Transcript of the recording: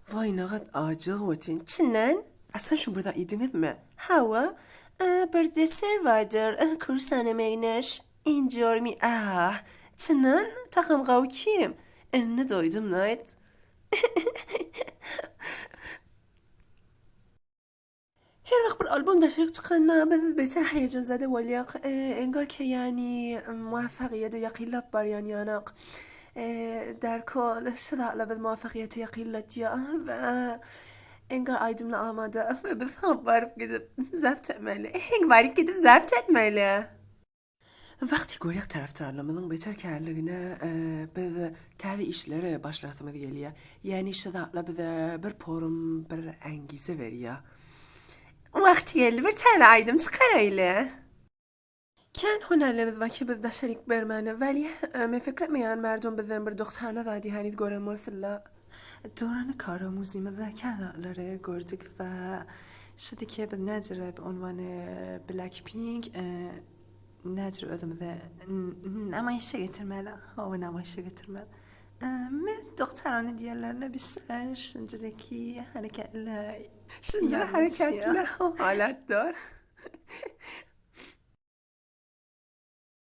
Waý nagat ajyg wetin. Çyndan? A sen şu bir zat iýdiňizmi? Hawa. Bir deser bardyr, kursana meňzeş. Injormi ah. Çyndan? Tagam gawy kim? Indi doýdum naýt. Her wagt bir albom daşaryk çykanda biz beter haýajanzada bolýak. Engar ki ýani muwaffagyýede ýakynlap barýan ýanak. Darkol şu zatlar biz muwaffagyýete ýakynlatýar we engar aýdymlar amada we biz baryp gidip zabt etmeli. Baryp gidip zabt etmeli. Wagty görýäk tarapdarlarymyzyň beter kärligine biz täze işlere başlasymyz gelýär. Ýagny şu zatlar bize bir porum, bir angize berýär. Wagty geldi bir täze aýdym çykaraýly. Kän hünärlerimiz bar ki biz daşaryk bermäne. Weli men pikir etmeýän merdum bizden bir dogtana zady heniz gören bolsunlar. Dorany karamuzymyzda kän zatlary gördük we şudy ki biz näjere bi unwany Blackpink näjere özümize namaýyşa getirmeli hawa namaýyşa getirmeli. Men dogtarany diýenlerine bişer şunjureki hareketler şunjure hareketler halatlar.